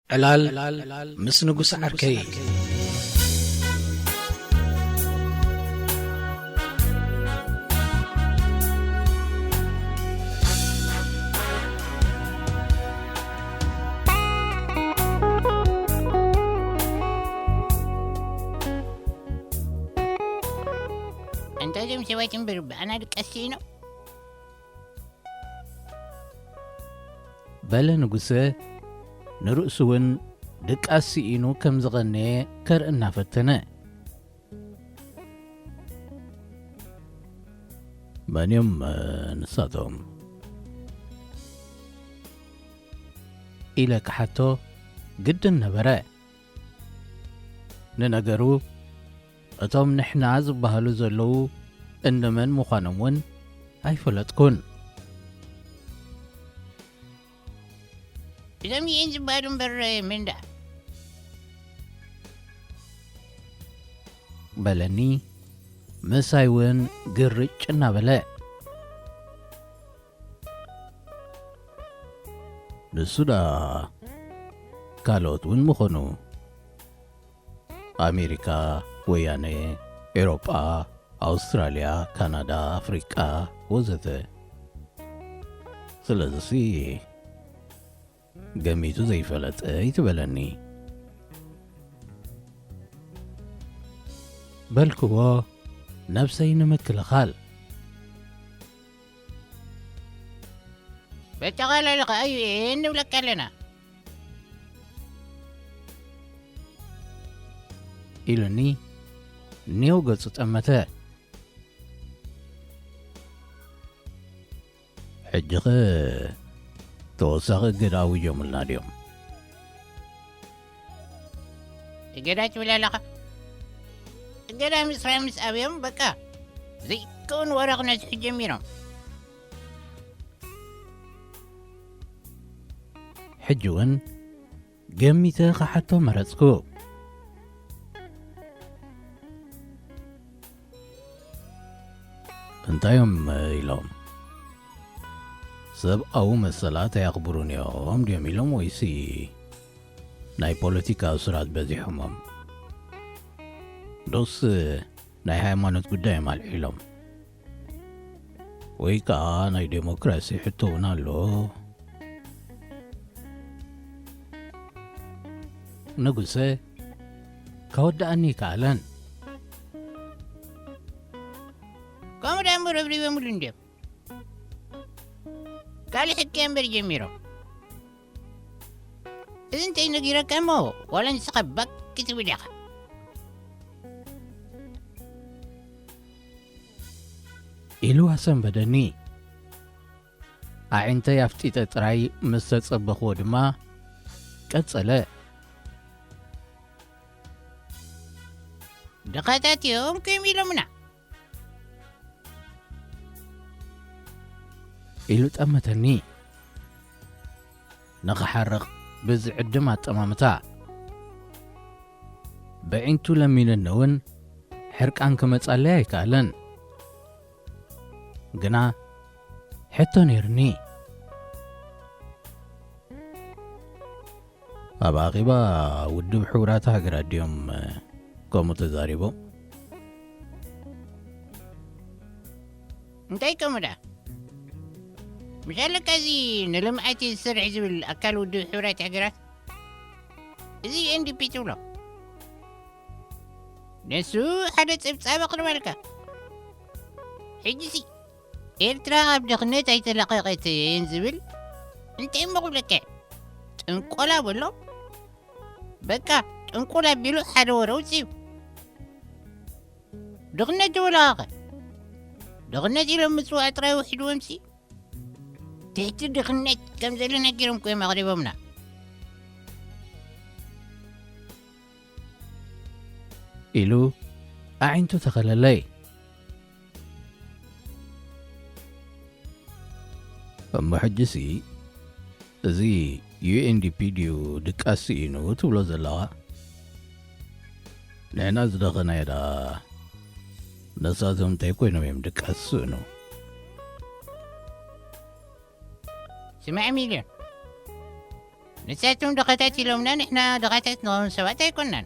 ዕላል ምስ ንጉስ ዓርከይ። እንታይ ዞም ሰባት እምበር ብኣና ድቀሲ ነው። በለ ንጉሰ፣ ንርእሱ እውን ድቃስ ስኢኑ ከም ዝቐነየ ከርኢ እናፈተነ። መን እዮም ንሳቶም? ኢለ ክሓቶ ግድን ነበረ። ንነገሩ እቶም ንሕና ዝበሃሉ ዘለዉ እንመን ምዃኖም እውን ኣይፈለጥኩን። እዞም ይእን ዝበሃሉ እምበር ምንዳ በለኒ ምሳይ እውን ግርጭ እናበለ። ንሱ ደኣ ካልኦት እውን ምኾኑ። ኣሜሪካ፣ ወያነ፣ ኤሮጳ፣ ኣውስትራልያ፣ ካናዳ፣ ኣፍሪቃ ወዘተ። ስለዚሲ ገሚቱ ዘይፈለጠ ኣይትበለኒ። በልክዎ ነብሰይ ንምክልኻል። በጠቓላሊ ከኣ ዩ ኤ ንብለካ ኣለና። ኢሉኒ ኔው ገጹ ጠመተ። ሕጂኸ ተወሳኺ እገዳ ኣዊጆምልና ድዮም? እገዳ ትብል ኣለኻ? እገዳ ምስራይ ምስ ኣብዮም በቃ ዘይከውን ወረ ክነዝሑ ጀሚሮም። ሕጂ እውን ገሚተ ክሓቶ መረጽኩ። እንታይ እዮም ኢሎም? ሰብኣዊ መሰላት ኣየኽብሩን እዮም ድዮም ኢሎም ወይሲ ናይ ፖለቲካ እሱራት በዚሖሞም? ዶስ ናይ ሃይማኖት ጉዳይ እዮም ኣልዒሎም? ወይ ከኣ ናይ ዴሞክራሲ ሕቶ እውን ኣሎ? ንጉሰ ከወድኣኒ ይከኣለን። ከምኡ ደኣ እምበር ኣብሪቦምሉ እንድዮም። ካልእ ሕቂ እምበር ጀሚሮም። እዚ እንታይ ነጊረካ እሞ ዋላ ንስኻ ባክ ክትብል ኢኻ። ኢሉ ኣሰንበደኒ። ኣዒንተይ ኣፍጢጠ ጥራይ ምስ ተጸበኽዎ ድማ ቀጸለ። ድኻታት እዮም ከም ኢሎምና። ኢሉ ጠመተኒ። ንኽሓርቕ ብዝዕድም ኣጠማምታ። በዒንቱ ለሚንኒ እውን ሕርቃን ክመጻለይ ኣይከኣለን። ግና ሕቶ ነይርኒ። ኣብ ኣኼባ ውድብ ሕቡራት ሃገራት ድዮም ከምኡ ተዛሪቦም? እንታይ ከምኡ ደኣ? ምሻለካ እዚ ንልምዓት ዝሰርሕ ዝብል ኣካል ውድብ ሕቡራት ሃገራት እዚ ኤንዲፒ ትብሎ ንሱ ሓደ ጸብጻብ ኣቕርበልካ። ሕጂሲ ኤርትራ ካብ ድኽነት ኣይተላቐቐትን ዝብል እንታይ እሞ ክብለካ ጥንቆላ በሎ። በቃ ጥንቁል ኣቢሉ ሓደ ወረ ውፅዩ። ድኽነት ተወላቐ ድኽነት ኢሎም ምፅዋዕ ጥራይ ውሒድዎምሲ ትሕቲ ድኽነት ከም ዘሎ ነጊሮም ኮይም ኣቕሪቦምና። ኢሉ ኣዒንቱ ተኸለለይ። እሞ ሕጂሲ እዚ ዩኤንዲፒ ድዩ ድቃስ ስኢኑ ትብሎ ዘለኻ? ንሕና ዝደኸናዮ ደኣ ነሳቶም እንታይ ኮይኖም እዮም ድቃስ ስእኑ? ስማዕ ሚልዮን፣ ንሳቶም ድኻታት ኢሎምና፣ ንሕና ድኻታት ንኸውን ሰባት ኣይኮናን።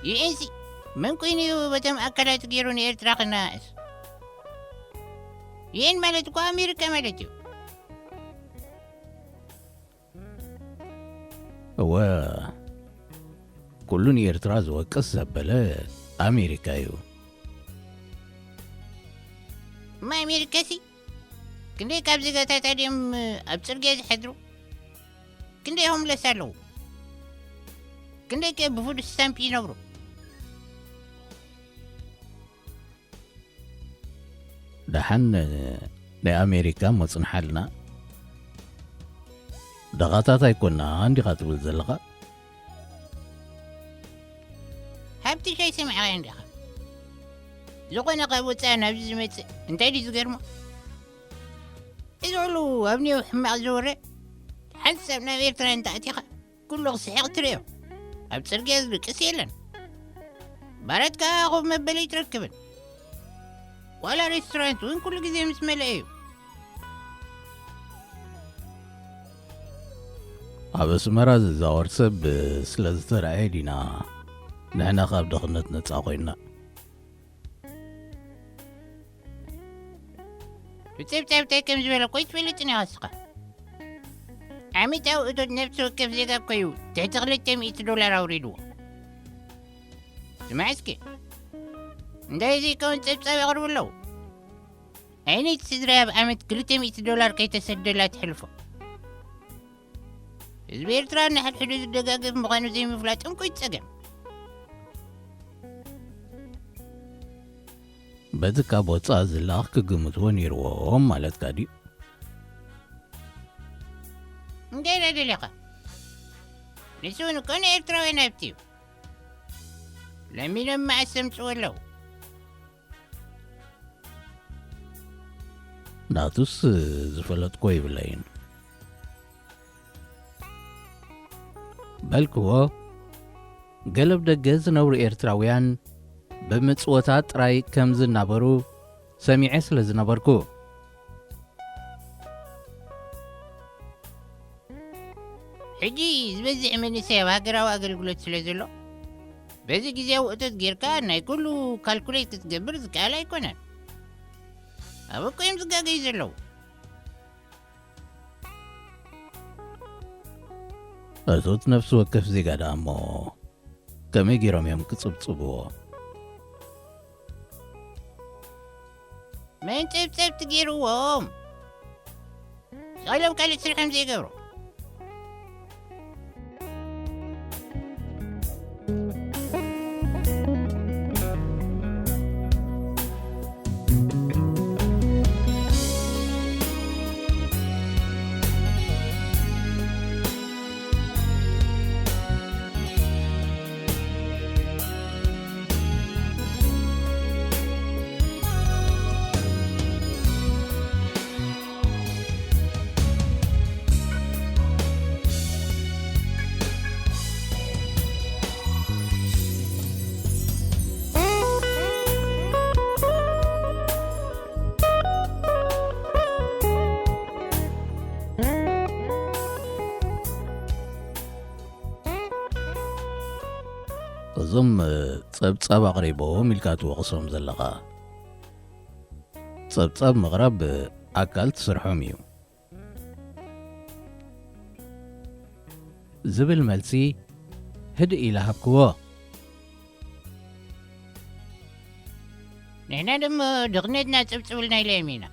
ዩኤንሲ መን ኮይኑ እዩ በቶም ኣካላት ገይሩ ንኤርትራ ክነኣእስ? ዩኤን ማለት እኮ ኣሜሪካ ማለት እዩ። እወ፣ ኩሉ ንኤርትራ ዝወቅስ ዘበለ ኣሜሪካ እዩ። እማ ኣሜሪካሲ ክንደይ ካብ ዜጋታታ ድዮም ኣብ ጽርግያ ዝሓድሩ? ክንደይ ሆምለስ ኣለዉ? ክንደይ ከ ብፉድ ስታምፕ ይነብሩ? ደሓን ናይ ኣሜሪካ መጽንሓልና። ደቓታት ኣይኮና እንዲኻ ትብል ዘለኻ? ሃብትሽ ኣይሰማዕኻዮን ዲኻ? ዝኾነ ካብ ወፃኢ ናብዚ ዝመፅእ እንታይ ድዩ ዝገርሞ? እዚ ኩሉ ኣብ ኒው ሕማቕ ዝወረ ሓንሳብ ናብ ኤርትራ እንተኣቲኻ ኩሉ ክስሕቕ ትርእዮ። ኣብ ፅርግያ ዝድቅስ የለን። ባራት ከዓ ኮፍ መበሊ ኣይትረክብን። ዋላ ሬስቶራንት እውን ኩሉ ግዜ ምስ መለአ እዩ። ኣብ ኣስመራ ዝዛወር ሰብ ስለ ዝተረኣየ ዲና ንሕና ካብ ድኽነት ነፃ ኮይንና? ብፀብፃብ እንታይ ከም ዝበለ እኮ ይትፈልጥን ኢኻ እስኻ። ዓመታዊ እቶት ነፍሲ ወከፍ ዜጋ እኮ እዩ ትሕቲ ክልተ ሚእቲ ዶላር ኣውሪድዎ። ስማዕ እስኪ እንታይ ዘይከውን ፀብፃብ የቕርቡ ኣለዉ። ኣይነይቲ ስድራይ ኣብ ዓመት ክልተ ሚእቲ ዶላር ከይተሰደላ ትሕልፎ። ህዝቢ ኤርትራ ንሓድሕዱ ዝደጋገፍ ምዃኑ ዘይምፍላጥ እንኮይ ጸገም። በቲ ካብ ወፃእ ዝለኣኽ ክግምትዎ ነይርዎም ማለትካ ድዩ? እንታይ ኢለ ደሊኻ? ንሱ እውን እኮ ንኤርትራውያን ሃብቲ እዩ። ለሚኖም መኣስ ዘምፅኡ ኣለዉ። ናቱስ ዝፈለጥኮ ይብለይን። በልክዎ፣ ገለብ ደገ ዝነብሩ ኤርትራውያን ብምጽወታ ጥራይ ከም ዝናበሩ ሰሚዐ ስለ ዝነበርኩ። ሕጂ ዝበዝሕ መንእሰይ ኣብ ሃገራዊ ኣገልግሎት ስለ ዘሎ በዚ ግዜያዊ እቶት ጌርካ ናይ ኩሉ ካልኩሌት ክትገብር ዝከኣል ኣይኮነን። ኣብ እኮ እዮም ዝጋገዩ ዘለዉ። እቶት ነፍሲ ወከፍ ዜጋ ደኣ እሞ ከመይ ገይሮም እዮም ክጽብጽብዎ? መንጸብጸብቲ ገይርዎም። ሸቒሎም ካልእ ስርሖም ዘይገብሩ። እዞም ጸብጻብ ኣቕሪቦም ኢልካ ትወቕሶም ዘለኻ፣ ጸብጻብ ምቕራብ ኣካል ትስርሖም እዩ ዝብል መልሲ ህድእ ኢለ ሃብክዎ። ንሕና ድማ ድኽነትና ጽብጽብልና ኢለ የሚና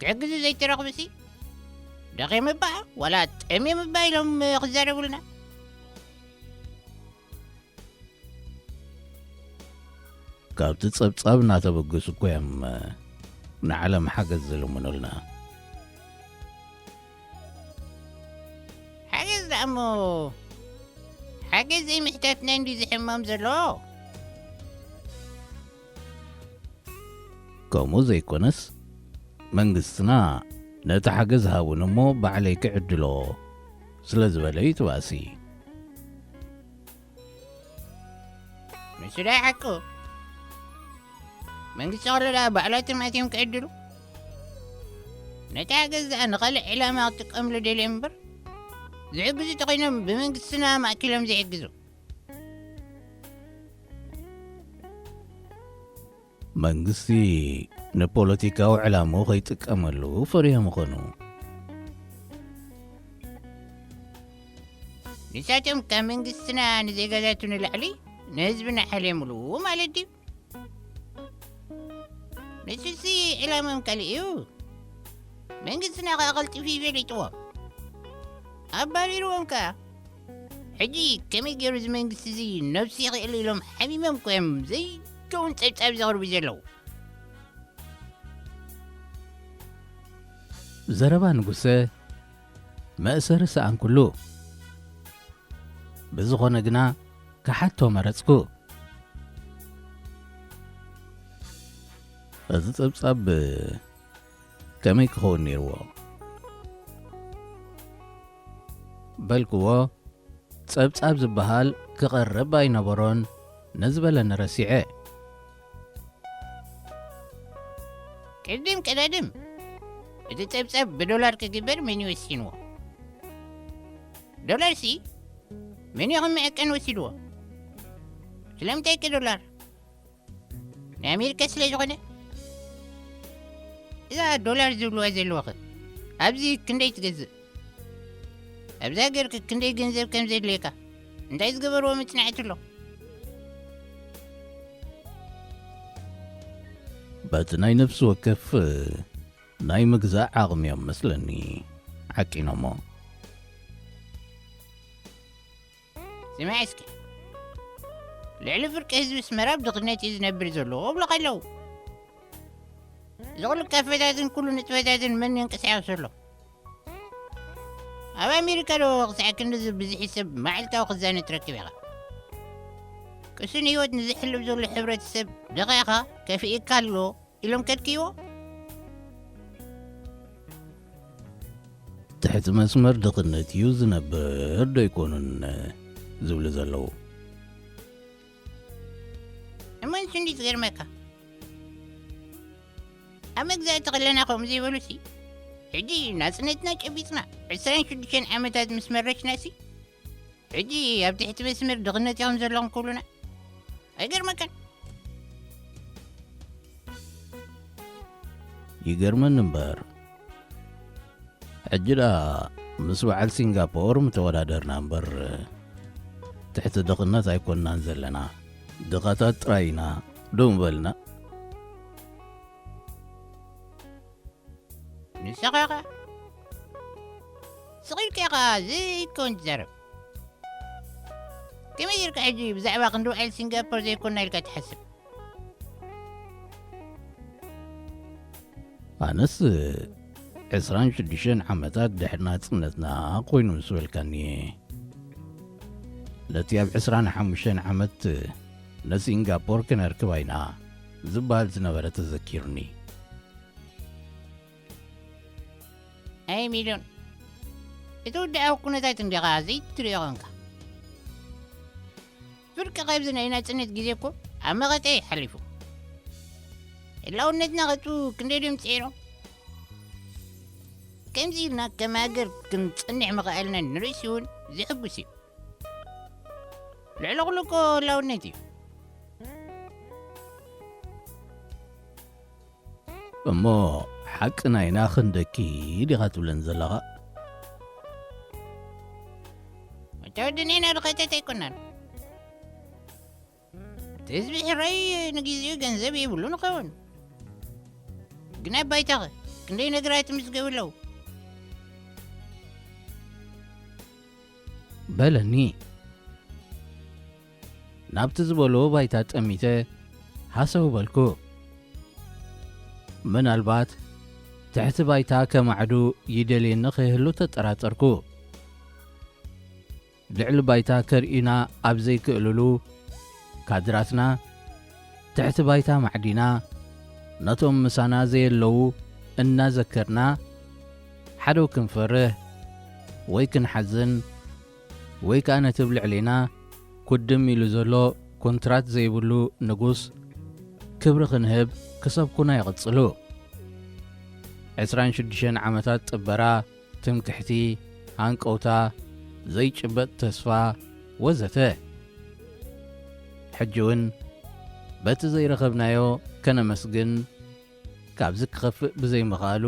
ክሕግዙ ዘይተረኽቡሲ ደኺም እባ ዋላ ጠምዮም እባ ኢሎም ክዛረቡልና። ካብቲ ጸብጻብ እናተበገሱ እኮ እዮም ንዓለም ሓገዝ ዝልምኑልና። ሓገዝ ደኣ እሞ ሓገዝ ዘይምሕታትና እንዲ ዝሕመም ዘሎ። ከምኡ ዘይኮነስ መንግስትና ነቲ ሓገዝ ሃቡን እሞ ባዕለይ ክዕድሎ ስለ ዝበለ እዩ ትባእሲ። ንሱ ዳይ ሓቁ መንግስቲ ከሎ ደኣ ባዕላቶም ኣትዮም ክዕድሉ። ነቲ ሓገዝ ደኣ ንኻልእ ዕላማ ክጥቀምሉ ደልዮም እምበር፣ ዝሕግዙ ተኾይኖም ብመንግስትና ማእኪሎም ዘይሕግዙ። መንግስቲ ንፖለቲካዊ ዕላምኡ ከይጥቀመሉ ፈሪሆም ይኾኑ። ንሳቶም ካብ መንግስትና ንዜጋታቱ ንላዕሊ ንህዝብና ሓልዮምሉ ማለት ድዩ? ንሱሲ ዕላምኦም ካልእ እዩ። መንግስትና ከኣ ቀልጢፉ እዩ ፈሊጥዎም። ኣባሪርዎም ከኣ። ሕጂ ከመይ ገይሩ እዚ መንግስቲ እዚ ነብሱ ይኽእል ኢሎም ሓሚሞም እኮ እዮም ዘይከውን ጸብጻብ ዘቕርቡ ዘለዉ። ዘረባ ንጉሰ መእሰሪ ሰኣንኩሉ። ብዝኾነ ግና ክሓቶ መረጽኩ። እዚ ጸብጻብ ከመይ ክኸውን ነይርዎ? በልክዎ። ጸብጻብ ዝበሃል ክቐርብ ኣይነበሮን፣ ነዚ በለኒ ረሲዐ። ቅድም ቀዳድም፣ እቲ ጸብጻብ ብዶላር ክግበር መን እዩ ወሲንዎ? ዶላርሲ መን እዩ ከም መዐቀኒ ወሲድዎ? ስለምንታይ ከ ዶላር? ናይ ኣሜሪካ ስለ ዝኾነ? እዛ ዶላር ዝብልዋ ዘለዉ ኸ ኣብዚ ክንደይ ትገዝእ? ኣብዚ ሃገር ከ ክንደይ ገንዘብ ከም ዘድልየካ እንታይ ዝገበርዎ መጽናዕቲ ኣሎ? በቲ ናይ ነፍሲ ወከፍ ናይ ምግዛእ ዓቕሚ እዮም መስለኒ ዓቂኖሞ። ስማዕ እስኪ፣ ልዕሊ ፍርቂ ህዝቢ ኣስመራ ኣብ ድኽነት እዩ ዝነብር ዘሎ ክብሉኻ ኣለዉ። እዚ ኩሉ ካፈታትን ኩሉ ንጥፈታትን መን የንቀሳቕሶ ኣሎ? ኣብ ኣሜሪካ ዶ ክሳዕ ክንድዚ ብዝሒ ሰብ መዓልታዊ ክዛነ ትረክብ ኢኻ? ቅሱን ህይወት ንዝሕልፍ ዘሎ ሕብረተሰብ ድኻ ኢኻ ከፊእካ ኣሎ ኢሎም ከድክይዎ? ትሕቲ መስመር ድኽነት እዩ ዝነብር ዶ ኣይኮኑን ዝብሉ ዘለዉ? እሞ ንሱ እንዲ ዝገርመካ፣ ኣብ መግዛእቲ ከለና ከምኡ ዘይበሉሲ፣ ሕጂ ናጽነትና ጨቢጥና ዕስራን ሽዱሽተን ዓመታት ምስ መረሽናሲ፣ ሕጂ ኣብ ትሕቲ መስመር ድኽነት ኢኹም ዘለኹም ክብሉና ኣይገርመካን? ይገርመኒ እምበር፣ ሕጂ ደኣ ምስ በዓል ሲንጋፖር ምተወዳደርና እምበር፣ ትሕቲ ድኽነት ኣይኮንናን ዘለና። ድኻታት ጥራይ ኢና፣ ደው ምበልና። ንስኻ ኸ? ስቕ ኢልካ ኢኻ ዘይኮን ትዛረብ። ከመይ ጌርካ ሕጂ ብዛዕባ ክንዲ በዓል ሲንጋፖር ዘይኮንና ኢልካ ትሓስብ? ኣነስ ዕስራን ሽዱሽተን ዓመታት ድሕሪ ናጽነትና ኮይኑ ምስ በልካኒ፣ ነቲ ኣብ ዕስራን ሓሙሽተን ዓመት ንሲንጋፖር ክነርክባ ኢና ዝበሃል ዝነበረ ተዘኪሩኒ። ኣይ ሚልዮን፣ እቲ ውድዓዊ ኩነታት እንዲኻ ዘይትርእዮ ኾንካ። ፍርቂ ካብዚ ናይ ናጽነት ግዜ እኮ ኣብ መቐጸ እዩ ሓሊፉ። ህላውነትና ከጥፍኡ ክንደይ ድዮም ጽዒሮም? ከምዚ ኢልና ከም ሃገር ክንጸንሕ ምኽኣልና ንርእሲ እውን ዘሐጉስ እዩ። ልዕሊ ኩሉ እኮ ህላውነት እዩ። እሞ ሓቂ ናይና ክንደኪ ዲኻ ትብለን ዘለኻ? እቲ ወዲ ንሕና ድኸተት ኣይኮናን። እቲ ህዝቢ ሕራይ ንግዜኡ ገንዘብ የብሉን ይኸውን። ግን ኣብ ባይታኸ ክንደይ ነገራት ይምዝገቡ ኣለዉ። በለኒ። ናብቲ ዝበልዎ ባይታ ጠሚተ ሃሰው በልኩ። ምናልባት ትሕቲ ባይታ ከማዕዱ ይደልየኒ ከይህሉ ተጠራጠርኩ። ልዕሊ ባይታ ከርእዩና ኣብ ዘይክእልሉ፣ ካድራትና ትሕቲ ባይታ ማዕዲና፣ ነቶም ምሳና ዘየለዉ እናዘከርና፣ ሓደው ክንፈርህ ወይ ክንሓዝን፣ ወይ ከኣ ነቲ ኣብ ልዕሌና ኩድም ኢሉ ዘሎ ኮንትራት ዘይብሉ ንጉስ ክብሪ ክንህብ ክሰብኩና ይቕጽሉ። ዕስራን ሽዱሽተን ዓመታት ጥበራ፣ ትምክሕቲ፣ ሃንቀውታ፣ ዘይጭበጥ ተስፋ ወዘተ። ሕጂ እውን በቲ ዘይረኸብናዮ ከነመስግን፣ ካብዚ ክኸፍእ ብዘይምኽኣሉ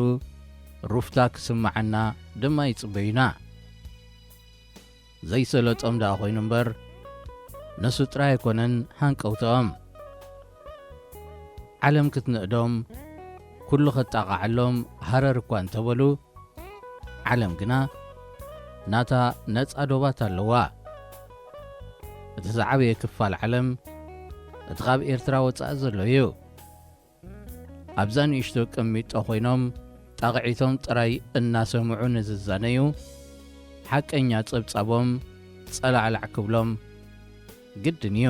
ሩፍታ ክስምዓና ድማ ይጽበዩና። ዘይሰለጦም ደኣ ኮይኑ እምበር፣ ንሱ ጥራይ ኣይኮነን ሃንቀውታኦም። ዓለም ክትንእዶም፣ ኩሉ ከጣቕዓሎም ሃረር እኳ እንተበሉ፣ ዓለም ግና ናታ ነጻ ዶባት ኣለዋ። እቲ ዝዓበየ ክፋል ዓለም፣ እቲ ካብ ኤርትራ ወጻኢ ዘሎ እዩ። ኣብዛ ንእሽቶ ቅሚጦ ኮይኖም፣ ጣቕዒቶም ጥራይ እናሰምዑ ንዝዛነዩ፣ ሓቀኛ ጸብጻቦም ጸላዕላዕ ክብሎም ግድን እዩ።